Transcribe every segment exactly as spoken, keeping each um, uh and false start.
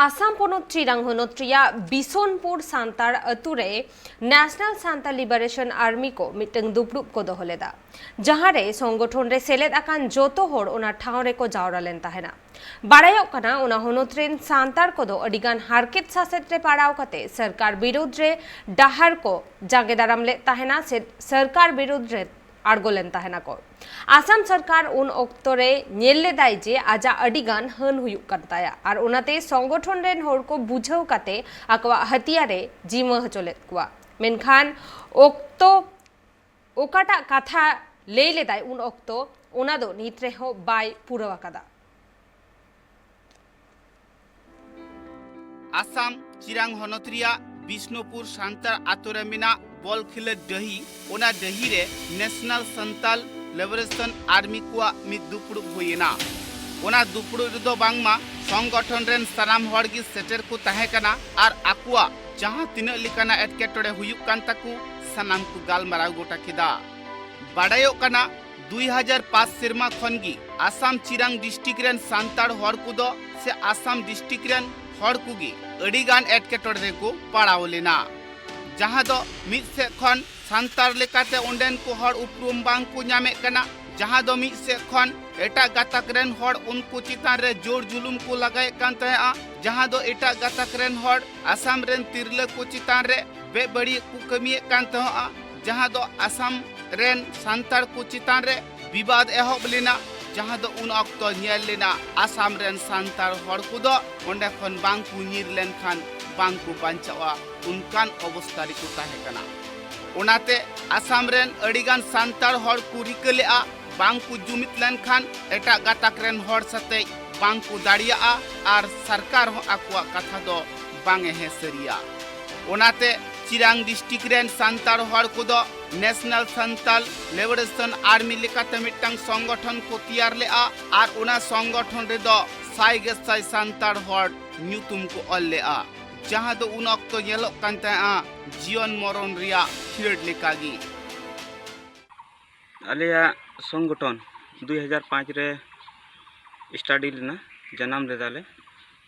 ᱟᱥᱟᱢ ᱯᱚᱱᱚᱛ ᱪᱤᱨᱟᱝ ᱦᱚᱱᱚᱛ ᱨᱮᱭᱟᱜ ᱵᱤᱥᱚᱱᱯᱩᱨ ᱥᱟᱱᱛᱟᱲ ᱟᱹᱛᱩ ᱨᱮ ᱱᱮᱥᱱᱟᱞ ᱥᱟᱱᱛᱟᱲ ᱞᱤᱵᱟᱨᱮᱥᱚᱱ ᱟᱨᱢᱤ ᱠᱚ ᱢᱤᱫᱴᱟᱝ ᱫᱩᱯᱲᱩᱵ ᱠᱚ ᱫᱚᱦᱚ ᱞᱮᱫᱟ, ᱡᱟᱦᱟᱸ ᱨᱮ ᱥᱚᱝᱜᱚᱴᱷᱚᱱ ᱨᱮ ᱥᱮᱞᱮᱫ ᱟᱠᱟᱱ ᱡᱚᱛᱚ ᱦᱚᱲ ᱚᱱᱟ ᱴᱷᱟᱶ ᱨᱮᱠᱚ ᱡᱟᱣᱨᱟ ᱞᱮᱱ ᱛᱟᱦᱮᱱᱟ᱾ ᱵᱟᱲᱟᱭᱚᱜ ᱠᱟᱱᱟ, ᱚᱱᱟ ᱦᱚᱱᱚᱛ ᱨᱮᱱ ᱥᱟᱱᱛᱟᱲ ᱠᱚᱫᱚ ᱟᱹᱰᱤᱜᱟᱱ ᱦᱟᱨᱠᱮᱛ ᱥᱟᱥᱮᱛ ᱨᱮ ᱯᱟᱲᱟᱣ ᱠᱟᱛᱮ ᱥᱚᱨᱠᱟᱨ ᱵᱤᱨᱩᱫᱽ ᱨᱮ ᱰᱟᱦᱟᱨ ᱠᱚ ᱡᱟᱸᱜᱮ ᱫᱟᱨᱟᱢ ᱞᱮᱫ ᱛᱟᱦᱮᱱᱟ ᱥᱮ ᱥᱚᱨᱠᱟᱨ ᱵᱤᱨᱩᱫᱽ ᱨᱮ ᱟᱬᱜᱚ ᱞᱮᱱ ᱛᱟᱦᱮᱱᱟ ᱠᱚ᱾ ᱟᱥᱟᱢ ᱥᱚᱨᱠᱟᱨ ᱩᱱ ᱚᱠᱛᱚ ᱨᱮ ᱧᱮᱞ ᱞᱮᱫᱟᱭ ᱡᱮ ᱟᱡᱟᱜ ᱟᱹᱰᱤ ᱜᱟᱱ ᱦᱟᱹᱱ ᱦᱩᱭᱩᱜ ᱠᱟᱱ ᱛᱟᱭᱟ ᱟᱨ ᱚᱱᱟᱛᱮ ᱥᱚᱝᱜᱚᱴᱷᱚᱱ ᱨᱮᱱ ᱦᱚᱲ ᱠᱚ ᱵᱩᱡᱷᱟᱹᱣ ᱠᱟᱛᱮ ᱟᱠᱚᱣᱟᱜ ᱦᱟᱹᱛᱤᱭᱟᱨ ᱮ ᱡᱤᱢᱟᱹ ᱦᱚᱪᱚ ᱞᱮᱫ ᱠᱚᱣᱟ᱾ ᱢᱮᱱᱠᱷᱟᱱ ᱚᱠᱛᱚ, ᱚᱠᱟᱴᱟᱜ ᱠᱟᱛᱷᱟ ᱞᱟᱹᱭ ᱞᱮᱫᱟᱭ ᱩᱱ ᱚᱠᱛᱚ, ᱚᱱᱟ ᱫᱚ ᱱᱤᱛ ᱨᱮᱦᱚᱸ ᱵᱟᱭ ᱯᱩᱨᱟᱹᱣ ᱟᱠᱟᱫᱟ᱾ ᱟᱥᱟᱢ ᱪᱤᱨᱟᱝ ᱦᱚᱱᱚᱛ ᱨᱮᱭᱟᱜ ᱵᱤᱥᱱᱩᱯᱩᱨ ᱥᱟᱱᱛᱟᱲ ᱟᱛᱳ ᱨᱮ ᱢᱮᱱᱟᱜ ᱵᱚᱞ ᱠᱷᱮᱞᱳᱰ ᱰᱟᱹᱦᱤ, ᱚᱱᱟ ᱰᱟᱹᱦᱤ ᱨᱮ ᱱᱮᱥᱱᱟᱞ ᱥᱟᱱᱛᱟᱞ ᱞᱤᱵᱟᱨᱮᱥᱚᱱ ᱟᱨᱢᱤ ᱠᱚᱣᱟᱜ ᱢᱤᱫ ᱫᱩᱯᱲᱩᱵ ᱦᱩᱭ ᱮᱱᱟ᱾ ᱚᱱᱟ ᱫᱩᱯᱲᱩᱵ ᱨᱮᱫᱚ ᱵᱟᱝᱢᱟ ᱥᱚᱝᱜᱚᱴᱷᱚᱱ ᱨᱮᱱ ᱥᱟᱱᱟᱢ ᱦᱚᱲ ᱜᱮ ᱥᱮᱴᱮᱨ ᱠᱚ ᱛᱟᱦᱮᱸ ᱠᱟᱱᱟ ᱟᱨ ᱟᱠᱚᱣᱟᱜ ᱡᱟᱦᱟᱸ ᱛᱤᱱᱟᱹᱜ ᱞᱮᱠᱟᱱᱟᱜ ᱮᱴᱠᱮᱴᱚᱬᱮ ᱦᱩᱭᱩᱜ ᱠᱟᱱ ᱛᱟᱠᱚ, ᱥᱟᱱᱟᱢ ᱠᱚ ᱜᱟᱞᱢᱟᱨᱟᱣ ᱜᱚᱴᱟ ᱠᱮᱫᱟ᱾ ᱵᱟᱰᱟᱭᱚᱜ ᱠᱟᱱᱟ, ᱫᱩᱭ ᱦᱟᱡᱟᱨ ᱯᱟᱸᱪ ᱥᱮᱨᱢᱟ ᱠᱷᱚᱱ ᱜᱮ ᱟᱥᱟᱢ ᱪᱤᱨᱟᱝ ᱰᱤᱥᱴᱨᱤᱠᱴ ᱨᱮᱱ ᱥᱟᱱᱛᱟᱲ ᱦᱚᱲ ᱠᱚᱫᱚ ᱥᱮ ᱟᱥᱟᱢ ᱰᱤᱥᱴᱨᱤᱠᱴ ᱨᱮᱱ ᱦᱚᱲ ᱠᱚᱜᱮ ᱟᱹᱰᱤ ᱜᱟᱱ ᱮᱴᱠᱮᱴᱚᱬᱮ ᱨᱮᱠᱚ ᱯᱟᱲᱟᱣ ᱞᱮᱱᱟ, ᱡᱟᱦᱟᱸ ᱫᱚ ᱢᱤᱫ ᱥᱮᱫ ᱠᱷᱚᱱ ᱥᱟᱱᱛᱟᱲ ᱞᱮᱠᱟᱛᱮ ᱚᱸᱰᱮᱱ ᱠᱚ ᱦᱚᱲ ᱩᱯᱨᱩᱢ ᱵᱟᱝ ᱠᱚ ᱧᱟᱢᱮᱫ ᱠᱟᱱᱟ, ᱡᱟᱦᱟᱸ ᱫᱚ ᱢᱤᱫ ᱥᱮᱫ ᱠᱷᱚᱱ ᱮᱴᱟᱜ ᱜᱟᱛᱟᱠ ᱨᱮᱱ ᱦᱚᱲ ᱩᱱᱠᱩ ᱪᱮᱛᱟᱱ ᱨᱮ ᱡᱳᱨ ᱡᱩᱞᱩᱢ ᱠᱚ ᱞᱟᱜᱟᱣᱮᱫ ᱠᱟᱱ ᱛᱟᱦᱮᱸᱫᱼᱟ, ᱡᱟᱦᱟᱸ ᱫᱚ ᱮᱴᱟᱜ ᱜᱟᱛᱟᱠ ᱨᱮᱱ ᱦᱚᱲ ᱟᱥᱟᱢ ᱨᱮᱱ ᱛᱤᱨᱞᱟᱹ ᱠᱚ ᱪᱮᱛᱟᱱ ᱨᱮ ᱵᱮᱵᱟᱹᱲᱤᱡ ᱠᱚ ᱠᱟᱹᱢᱤᱭᱮᱫ ᱠᱟᱱ ᱛᱟᱦᱮᱸᱫᱼᱟ, ᱡᱟᱦᱟᱸ ᱫᱚ ᱟᱥᱟᱢ ᱨᱮᱱ ᱥᱟᱱᱛᱟᱲ ᱠᱚ ᱪᱮᱛᱟᱱ ᱨᱮ ᱵᱤᱵᱟᱫ ᱮᱦᱚᱵ ᱞᱮᱱᱟ, ᱡᱟᱦᱟᱸ ᱫᱚ ᱩᱱ ᱚᱠᱛᱚ ᱧᱮᱞ ᱞᱮᱱᱟ ᱟᱥᱟᱢ ᱨᱮᱱ ᱥᱟᱱᱛᱟᱲ ᱦᱚᱲ ᱠᱚᱫᱚ ᱚᱸᱰᱮ ᱠᱷᱚᱱ ᱵᱟᱝ ᱠᱚ ᱧᱤᱨ ᱞᱮᱱᱠᱷᱟᱱ ᱵᱟᱝ ᱠᱚ ᱵᱟᱧᱪᱟᱣᱟ, ᱚᱱᱠᱟᱱ ᱚᱵᱚᱥᱛᱟ ᱨᱮᱠᱚ ᱛᱟᱦᱮᱸ ᱠᱟᱱᱟ᱾ ᱚᱱᱟᱛᱮ ᱟᱥᱟᱢ ᱨᱮᱱ ᱟᱹᱰᱤᱜᱟᱱ ᱥᱟᱱᱛᱟᱲ ᱦᱚᱲ ᱠᱚ ᱨᱤᱠᱟᱹ ᱞᱮᱫᱼᱟ, ᱵᱟᱝ ᱠᱚ ᱡᱩᱢᱤᱫ ᱞᱮᱱᱠᱷᱟᱱ ᱮᱴᱟᱜ ᱜᱟᱛᱟᱠ ᱨᱮᱱ ᱦᱚᱲ ᱥᱟᱛᱮᱡ ᱵᱟᱝ ᱠᱚ ᱫᱟᱲᱮᱭᱟᱜᱼᱟ ᱟᱨ ᱥᱚᱨᱠᱟᱨ ᱦᱚᱸ ᱟᱠᱚᱣᱟᱜ ᱠᱟᱛᱷᱟ ᱫᱚ ᱵᱟᱝ ᱮ ᱦᱮᱸ ᱥᱟᱹᱨᱤᱭᱟ᱾ ᱚᱱᱟᱛᱮ ᱪᱤᱨᱟᱝ ᱰᱤᱥᱴᱨᱤᱠᱴ ᱨᱮᱱ ᱥᱟᱱᱛᱟᱲ ᱦᱚᱲ ᱠᱚᱫᱚ ᱱᱮᱥᱱᱟᱞ ᱥᱟᱱᱛᱟᱞ ᱞᱤᱵᱟᱨᱮᱥᱚᱱ ᱟᱨᱢᱤ ᱞᱮᱠᱟᱛᱮ ᱢᱤᱫᱴᱟᱝ ᱥᱚᱝᱜᱚᱴᱷᱚᱱ ᱠᱚ ᱛᱮᱭᱟᱨ ᱞᱮᱫᱼᱟ ᱟᱨ ᱚᱱᱟ ᱥᱚᱝᱜᱚᱴᱷᱚᱱ ᱨᱮᱫᱚ ᱥᱟᱭ ᱜᱮᱥᱟᱭ ᱥᱟᱱᱛᱟᱲ ᱦᱚᱲ ᱧᱩᱛᱩᱢ ᱠᱚ ᱚᱞ ᱞᱮᱫᱼᱟ, ᱡᱟᱦᱟᱸ ᱫᱚ ᱩᱱ ᱚᱠᱛᱚ ᱧᱮᱞᱚᱜ ᱠᱟᱱ ᱛᱟᱦᱮᱸᱫᱼᱟ ᱡᱤᱭᱚᱱ ᱢᱚᱨᱚᱱ ᱨᱮᱭᱟᱜ ᱠᱷᱮᱞᱳᱰ ᱞᱮᱠᱟᱜᱮ᱾ ᱟᱞᱮᱭᱟᱜ ᱥᱚᱝᱜᱚᱴᱷᱚᱱ ᱫᱩᱭ ᱦᱟᱡᱟᱨ ᱯᱟᱸᱪ ᱨᱮ ᱥᱴᱟᱰᱤ ᱞᱮᱱᱟ, ᱡᱟᱱᱟᱢ ᱞᱮᱫᱟᱞᱮ᱾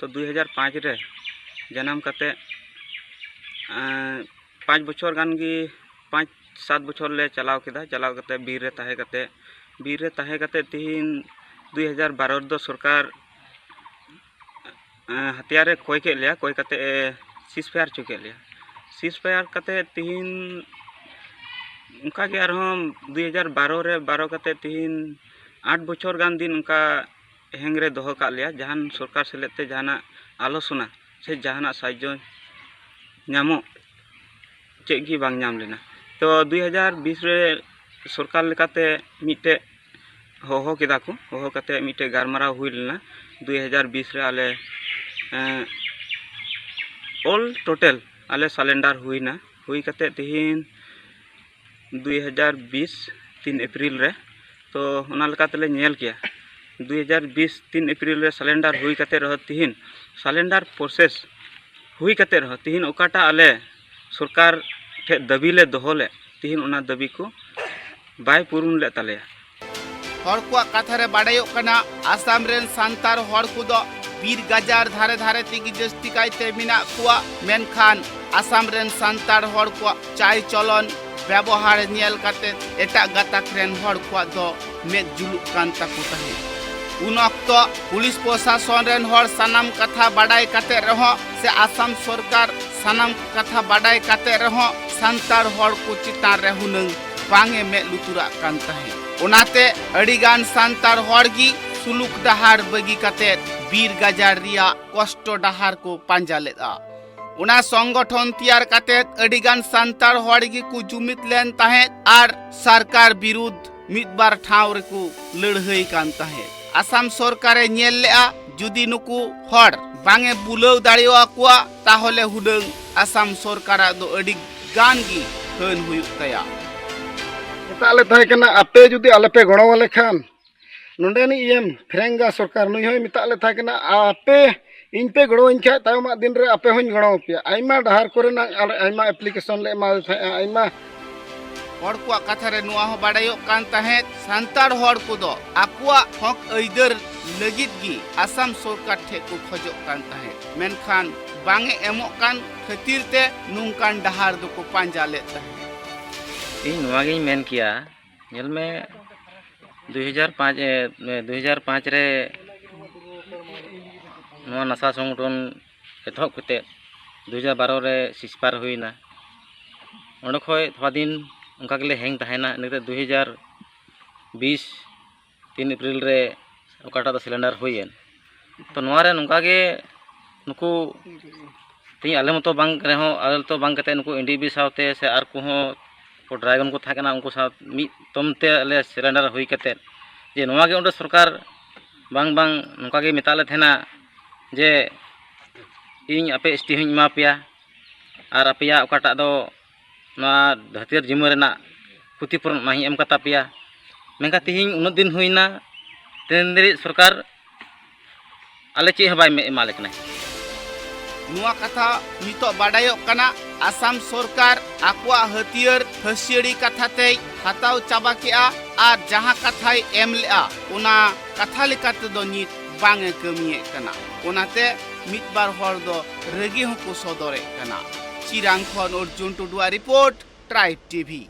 ᱛᱚ ᱫᱩᱭ ᱦᱟᱡᱟᱨ ᱯᱟᱸᱪ ᱨᱮ ᱡᱟᱱᱟᱢ ᱠᱟᱛᱮ, ᱮᱸ, ᱯᱟᱸᱪ ᱵᱚᱪᱷᱚᱨ ᱜᱟᱱ ᱜᱮ, ᱯᱟᱸᱪ ᱥᱟᱛ ᱵᱚᱪᱷᱚᱨ ᱞᱮ ᱪᱟᱞᱟᱣ ᱠᱮᱫᱟ᱾ ᱪᱟᱞᱟᱣ ᱠᱟᱛᱮ ᱵᱤᱨ ᱨᱮ ᱛᱟᱦᱮᱸ ᱠᱟᱛᱮ, ᱵᱤᱨ ᱨᱮ ᱛᱟᱦᱮᱸ ᱠᱟᱛᱮ ᱛᱤᱦᱤᱧ ᱫᱩᱭ ᱦᱟᱡᱟᱨ ᱵᱟᱨᱚ ᱨᱮᱫᱚ ᱥᱚᱨᱠᱟᱨ, ᱮᱸ, ᱦᱟᱛᱤᱭᱟᱨ ᱮ ᱠᱚᱭ ᱠᱮᱫ ᱞᱮᱭᱟ᱾ ᱠᱚᱭ ᱠᱟᱛᱮ ᱮ ceasefire ᱦᱚᱪᱚ ᱠᱮᱫ ᱞᱮᱭᱟ᱾ Ceasefire ᱠᱟᱛᱮ ᱛᱤᱦᱤᱧ ᱚᱱᱠᱟ ᱜᱮ ᱟᱨᱦᱚᱸ ᱫᱩᱭ ᱦᱟᱡᱟᱨ ᱵᱟᱨᱚ ᱨᱮ, ᱵᱟᱨᱚ ᱠᱟᱛᱮ ᱛᱤᱦᱤᱧ ᱟᱴ ᱵᱚᱪᱷᱚᱨ ᱜᱟᱱ ᱫᱤᱱ ᱚᱱᱠᱟ ᱦᱮᱝ ᱨᱮ ᱫᱚᱦᱚ ᱠᱟᱜ ᱞᱮᱭᱟ᱾ ᱡᱟᱦᱟᱱ ᱥᱚᱨᱠᱟᱨ ᱥᱮᱞᱮᱫ ᱛᱮ ᱡᱟᱦᱟᱱᱟᱜ ᱟᱞᱳᱪᱚᱱᱟ ᱥᱮ ᱡᱟᱦᱟᱱᱟᱜ ᱥᱟᱦᱟᱡᱽᱡᱚ ᱧᱟᱢᱚᱜ ᱪᱮᱫ ᱜᱮ ᱵᱟᱝ ᱧᱟᱢ ᱞᱮᱱᱟ᱾ ᱛᱚ ᱫᱩᱭ ᱦᱟᱡᱟᱨ ᱵᱤᱥ ᱨᱮ ᱥᱚᱨᱠᱟᱨ ᱞᱮᱠᱟᱛᱮ ᱢᱤᱫᱴᱮᱡ ᱦᱚᱦᱚ ᱠᱮᱫᱟ ᱠᱚ᱾ ᱦᱚᱦᱚ ᱠᱟᱛᱮ ᱢᱤᱫᱴᱮᱡ ᱜᱟᱞᱢᱟᱨᱟᱣ ᱦᱩᱭ ᱞᱮᱱᱟ᱾ ᱫᱩᱭ ᱦᱟᱡᱟᱨ ᱵᱤᱥ ᱨᱮ ᱟᱞᱮ, ᱮᱸ, all total ᱟᱞᱮ surrender ᱦᱩᱭᱱᱟ᱾ ᱦᱩᱭ ᱠᱟᱛᱮ ᱛᱤᱦᱤᱧ ᱫᱩᱭ ᱦᱟᱡᱟᱨ ᱵᱤᱥ ᱛᱤᱱ ᱮᱯᱨᱤᱞ ᱨᱮ, ᱛᱚ ᱚᱱᱟ ᱞᱮᱠᱟ ᱛᱮᱞᱮ ᱧᱮᱞ ᱠᱮᱭᱟ, ᱫᱩᱭ ᱦᱟᱡᱟᱨ ᱵᱤᱥ ᱛᱤᱱ ᱮᱯᱨᱤᱞ ᱨᱮ surrender ᱦᱩᱭ ᱠᱟᱛᱮ ᱨᱮᱦᱚᱸ ᱛᱤᱦᱤᱧ surrender process ᱦᱩᱭ ᱠᱟᱛᱮ ᱨᱮᱦᱚᱸ ᱛᱤᱦᱤᱧ ᱚᱠᱟᱴᱟᱜ ᱟᱞᱮ ᱥᱚᱨᱠᱟᱨ ᱴᱷᱮᱡ ᱫᱟᱹᱵᱤ ᱞᱮ ᱫᱚᱦᱚ ᱞᱮᱫ, ᱛᱤᱦᱤᱧ ᱚᱱᱟ ᱫᱟᱹᱵᱤ ᱠᱚ ᱵᱟᱭ ᱯᱩᱨᱩᱱ ᱞᱮᱫ ᱛᱟᱞᱮᱭᱟ᱾ ᱦᱚᱲ ᱠᱚᱣᱟᱜ ᱠᱟᱛᱷᱟ ᱨᱮ ᱵᱟᱰᱟᱭᱚᱜ ᱠᱟᱱᱟ, ᱟᱥᱟᱢ ᱨᱮᱱ ᱥᱟᱱᱛᱟᱲ ᱦᱚᱲ ᱠᱚᱫᱚ ᱵᱤᱨ ᱜᱟᱡᱟᱲ ᱫᱷᱟᱨᱮ ᱫᱷᱟᱨᱮ ᱛᱮᱜᱮ ᱡᱟᱹᱥᱛᱤ ᱠᱟᱭᱛᱮ ᱢᱮᱱᱟᱜ ᱠᱚᱣᱟ᱾ ᱢᱮᱱᱠᱷᱟᱱ ᱟᱥᱟᱢ ᱨᱮᱱ ᱥᱟᱱᱛᱟᱲ ᱦᱚᱲ ᱠᱚᱣᱟᱜ ᱪᱟᱭ ᱪᱚᱞᱚᱱ ᱵᱮᱵᱚᱦᱟᱨ ᱧᱮᱞ ᱠᱟᱛᱮ ᱮᱴᱟᱜ ᱜᱟᱛᱟᱠ ᱨᱮᱱ ᱦᱚᱲ ᱠᱚᱣᱟᱜ ᱫᱚ ᱢᱮᱫ ᱡᱩᱞᱩᱜ ᱠᱟᱱ ᱛᱟᱠᱚ ᱛᱟᱦᱮᱸᱫ᱾ ᱩᱱ ᱚᱠᱛᱚ ᱯᱩᱞᱤᱥ ᱯᱨᱚᱥᱟᱥᱚᱱ ᱨᱮᱱ ᱦᱚᱲ ᱥᱟᱱᱟᱢ ᱠᱟᱛᱷᱟ ᱵᱟᱰᱟᱭ ᱠᱟᱛᱮ ᱨᱮᱦᱚᱸ ᱥᱮ ᱟᱥᱟᱢ ᱥᱚᱨᱠᱟᱨ ᱥᱟᱱᱟᱢ ᱠᱟᱛᱷᱟ ᱵᱟᱰᱟᱭ ᱠᱟᱛᱮ ᱨᱮᱦᱚᱸ ᱥᱟᱱᱛᱟᱲ ᱦᱚᱲ ᱠᱚ ᱪᱮᱛᱟᱱ ᱨᱮ ᱦᱩᱱᱟᱹᱝ ᱵᱟᱝ ᱮ ᱢᱮᱫ ᱞᱩᱛᱩᱨᱟᱜ ᱠᱟᱱ ᱛᱟᱦᱮᱸᱫ᱾ ᱚᱱᱟᱛᱮ ᱟᱹᱰᱤᱜᱟᱱ ᱥᱟᱱᱛᱟᱲ ᱦᱚᱲ ᱜᱮ ᱥᱩᱞᱩᱠ ᱰᱟᱦᱟᱨ ᱵᱟᱹᱜᱤ ᱠᱟᱛᱮ ᱵᱤᱨ ᱜᱟᱡᱟᱲ ᱨᱮᱭᱟᱜ ᱠᱚᱥᱴᱚ ᱰᱟᱦᱟᱨ ᱠᱚ ᱯᱟᱸᱡᱟ ᱞᱮᱫᱼᱟ᱾ ᱚᱱᱟ ᱥᱚᱝᱜᱚᱴᱷᱚᱱ ᱛᱮᱭᱟᱨ ᱠᱟᱛᱮ ᱟᱹᱰᱤᱜᱟᱱ ᱥᱟᱱᱛᱟᱲ ᱦᱚᱲ ᱜᱮᱠᱚ ᱡᱩᱢᱤᱫ ᱞᱮᱱ ᱛᱟᱦᱮᱸᱫ ᱟᱨ ᱥᱚᱨᱠᱟᱨ ᱵᱤᱨᱩᱫᱷ ᱢᱤᱫ ᱵᱟᱨ ᱴᱷᱟᱶ ᱨᱮᱠᱚ ᱞᱟᱹᱲᱦᱟᱹᱭ ᱠᱟᱱ ᱛᱟᱦᱮᱸᱫ᱾ ᱟᱥᱟᱢ ᱥᱚᱨᱠᱟᱨᱮ ᱧᱮᱞ ᱞᱮᱫᱼᱟ, ᱡᱩᱫᱤ ᱱᱩᱠᱩ ᱦᱚᱲ ᱵᱟᱝ ᱮ ᱵᱩᱞᱟᱹᱣ ᱫᱟᱲᱮᱭᱟᱠᱚᱣᱟ, ᱛᱟᱦᱚᱞᱮ ᱦᱩᱱᱟᱹᱝ ᱟᱥᱟᱢ ᱥᱚᱨᱠᱟᱨᱟᱜ ᱫᱚ ᱟᱹᱰᱤ ᱜᱟᱱ ᱜᱮ ᱦᱟᱹᱱ ᱦᱩᱭᱩᱜ ᱛᱟᱭᱟ᱾ ᱢᱮᱛᱟᱜ ᱞᱮ ᱛᱟᱦᱮᱸ ᱠᱟᱱᱟ, ᱟᱯᱮ ᱡᱩᱫᱤ ᱟᱞᱮ ᱯᱮ ᱜᱚᱲᱚ ᱟᱞᱮ ᱠᱷᱟᱱ, ᱱᱚᱰᱮᱱᱤᱡ ᱤᱭᱟᱹᱢ ᱯᱷᱨᱮᱝᱜᱟ ᱥᱚᱨᱠᱟᱨ, ᱱᱩᱭ ᱦᱚᱸᱭ ᱢᱮᱛᱟᱜ ᱞᱮ ᱛᱟᱦᱮᱸ ᱠᱟᱱᱟ, ᱟᱯᱮ ᱤᱧ ᱯᱮ ᱜᱚᱲᱚᱣᱟᱹᱧ ᱠᱷᱟᱡ ᱛᱟᱭᱚᱢᱟᱜ ᱫᱤᱱ ᱨᱮ ᱟᱯᱮ ᱦᱚᱸᱧ ᱜᱚᱲᱚ ᱟᱯᱮᱭᱟ᱾ ᱟᱭᱢᱟ ᱰᱟᱦᱟᱨ ᱠᱚᱨᱮᱱᱟᱜ ᱟᱞᱮ ᱟᱭᱢᱟ ᱮᱯᱞᱤᱠᱮᱥᱚᱱ ᱞᱮ ᱮᱢᱟᱫᱮ ᱛᱟᱦᱮᱸᱜᱼᱟ, ᱟᱭᱢᱟ᱾ ᱦᱚᱲ ᱠᱚᱣᱟᱜ ᱠᱟᱛᱷᱟ ᱨᱮ ᱱᱚᱣᱟ ᱦᱚᱸ ᱵᱟᱰᱟᱭᱚᱜ ᱠᱟᱱ ᱛᱟᱦᱮᱸᱫ, ᱥᱟᱱᱛᱟᱲ ᱦᱚᱲ ᱠᱚᱫᱚ ᱟᱠᱚᱣᱟᱜ ᱦᱚᱠ ᱟᱹᱭᱫᱟᱹᱨ ᱞᱟᱹᱜᱤᱫ ᱜᱮ ᱟᱥᱟᱢ ᱥᱚᱨᱠᱟᱨ ᱴᱷᱮᱱ ᱠᱚ ᱠᱷᱚᱡᱚᱜ ᱠᱟᱱ ᱛᱟᱦᱮᱸᱫ, ᱢᱮᱱᱠᱷᱟᱱ ᱵᱟᱝ ᱮ ᱮᱢᱚᱜ ᱠᱟᱱ ᱠᱷᱟᱹᱛᱤᱨ ᱛᱮ ᱱᱚᱝᱠᱟᱱ ᱰᱟᱦᱟᱨ ᱫᱚᱠᱚ ᱯᱟᱸᱡᱟ ᱞᱮᱫ ᱛᱟᱦᱮᱸᱫ᱾ ᱤᱧ ᱱᱚᱣᱟᱜᱤᱧ ᱢᱮᱱ ᱠᱮᱭᱟ, ᱧᱮᱞ ᱢᱮ, ᱫᱩᱭ ᱦᱟᱡᱟᱨ ᱯᱟᱸᱪ ᱮ, ᱫᱩᱭ ᱦᱟᱡᱟᱨ ᱯᱟᱸᱪ ᱨᱮ ᱱᱚᱣᱟ ᱱᱟᱥᱟ ᱥᱚᱝᱜᱚᱴᱷᱚᱱ ᱮᱛᱚᱦᱚᱵ ᱠᱟᱛᱮᱫ ᱫᱩ ᱦᱟᱡᱟᱨ ᱵᱟᱨᱚ ᱨᱮ ᱥᱤᱥᱯᱟᱨ ᱦᱩᱭᱱᱟ᱾ ᱚᱸᱰᱮ ᱠᱷᱚᱡ ᱛᱷᱚᱲᱟ ᱫᱤᱱ ᱚᱱᱠᱟ ᱜᱮᱞᱮ ᱦᱮᱝ ᱛᱟᱦᱮᱱᱟ᱾ ᱤᱱᱟᱹ ᱠᱟᱛᱮᱫ ᱫᱩ ᱦᱟᱡᱟᱨ ᱵᱤᱥ ᱛᱤᱱ ᱮᱯᱨᱤᱞ ᱨᱮ ᱚᱠᱟᱴᱟᱜ ᱫᱚ ᱥᱤᱞᱤᱱᱰᱟᱨ ᱦᱩᱭᱮᱱ᱾ ᱛᱚ ᱱᱚᱣᱟ ᱨᱮ ᱱᱚᱝᱠᱟ ᱜᱮ ᱱᱩᱠᱩ ᱛᱮᱦᱮᱧ ᱟᱞᱮ ᱢᱚᱛᱚ ᱵᱟᱝ ᱨᱮᱦᱚᱸ, ᱟᱞᱮ ᱛᱚ ᱵᱟᱝ ᱠᱟᱛᱮᱫ ᱱᱩᱠᱩ ᱮᱱ ᱰᱤ ᱵᱤ ᱥᱟᱶᱛᱮ ᱥᱮ ᱟᱨ ᱠᱚᱦᱚᱸ ᱠᱚ ᱰᱨᱟᱭᱜᱚᱱ ᱠᱚ ᱛᱟᱦᱮᱸ ᱠᱟᱱᱟ, ᱩᱱᱠᱩ ᱥᱟᱶ ᱢᱤᱫ ᱛᱚᱢ ᱛᱮ ᱟᱞᱮ ᱥᱤᱞᱤᱱᱰᱟᱨ ᱦᱩᱭ ᱠᱟᱛᱮᱫ ᱡᱮ ᱱᱚᱣᱟ ᱜᱮ ᱚᱸᱰᱮ ᱥᱚᱨᱠᱟᱨ ᱵᱟᱝ ᱵᱟᱝ ᱱᱚᱝᱠᱟ ᱜᱮ ᱢᱮᱛᱟᱜ ᱞᱮ ᱛᱟᱦᱮᱱᱟ ᱡᱮ ᱤᱧ ᱟᱯᱮ ᱮᱥ ᱴᱤ ᱦᱚᱸᱧ ᱮᱢᱟ ᱯᱮᱭᱟ ᱟᱨ ᱟᱯᱮᱭᱟᱜ ᱚᱠᱟᱴᱟᱜ ᱫᱚ ᱱᱚᱣᱟ ᱦᱟᱹᱛᱭᱟᱹᱨ ᱡᱤᱢᱟᱹ ᱨᱮᱱᱟᱜ ᱠᱷᱚᱛᱤ ᱯᱩᱨᱚᱱ ᱚᱱᱟ ᱦᱚᱸᱧ ᱮᱢ ᱠᱟᱛᱟ ᱯᱮᱭᱟ᱾ ᱢᱮᱱᱠᱷᱟᱱ ᱛᱮᱦᱮᱧ ᱩᱱᱟᱹᱜ ᱫᱤᱱ ᱦᱩᱭᱱᱟ, ᱛᱤᱱ ᱫᱷᱟᱹᱨᱤᱡ ᱥᱚᱨᱠᱟᱨ ᱟᱞᱮ ᱪᱮᱫ ᱦᱚᱸ ᱵᱟᱭ ᱮᱢᱟ ᱞᱮ ᱠᱟᱱᱟ᱾ ᱱᱚᱣᱟ ᱠᱟᱛᱷᱟ ᱱᱤᱛᱚᱜ ᱵᱟᱰᱟᱭᱚᱜ ᱠᱟᱱᱟ, ᱟᱥᱟᱢ ᱥᱚᱨᱠᱟᱨ ᱟᱠᱚᱣᱟᱜ ᱦᱟᱹᱛᱭᱟᱹᱨ ᱯᱷᱟᱹᱥᱤᱭᱟᱹᱲᱤ ᱠᱟᱛᱷᱟ ᱛᱮᱭ ᱦᱟᱛᱟᱣ ᱪᱟᱵᱟ ᱠᱮᱜᱼᱟ ᱟᱨ ᱡᱟᱦᱟᱸ ᱠᱟᱛᱷᱟᱭ ᱮᱢ ᱞᱮᱜᱼᱟ, ᱚᱱᱟ ᱠᱟᱛᱷᱟ ᱞᱮᱠᱟ ᱛᱮᱫᱚ ᱱᱤᱛ ᱵᱟᱝ ᱮ ᱠᱟᱹᱢᱤᱭᱮᱫ ᱠᱟᱱᱟ᱾ ᱚᱱᱟᱛᱮ ᱢᱤᱫ ᱵᱟᱨ ᱦᱚᱲ ᱫᱚ ᱨᱟᱹᱜᱤ ᱦᱚᱸᱠᱚ ᱥᱚᱫᱚᱨᱮᱫ ᱠᱟᱱᱟ᱾ ᱪᱤᱨᱟᱝ ᱠᱷᱚᱱ ᱚᱨᱡᱩᱱ ᱴᱩᱰᱩᱣᱟᱜ ᱨᱤᱯᱳᱨᱴ, ᱴᱨᱟᱭᱤᱵᱽ ᱴᱤᱵᱷᱤ᱾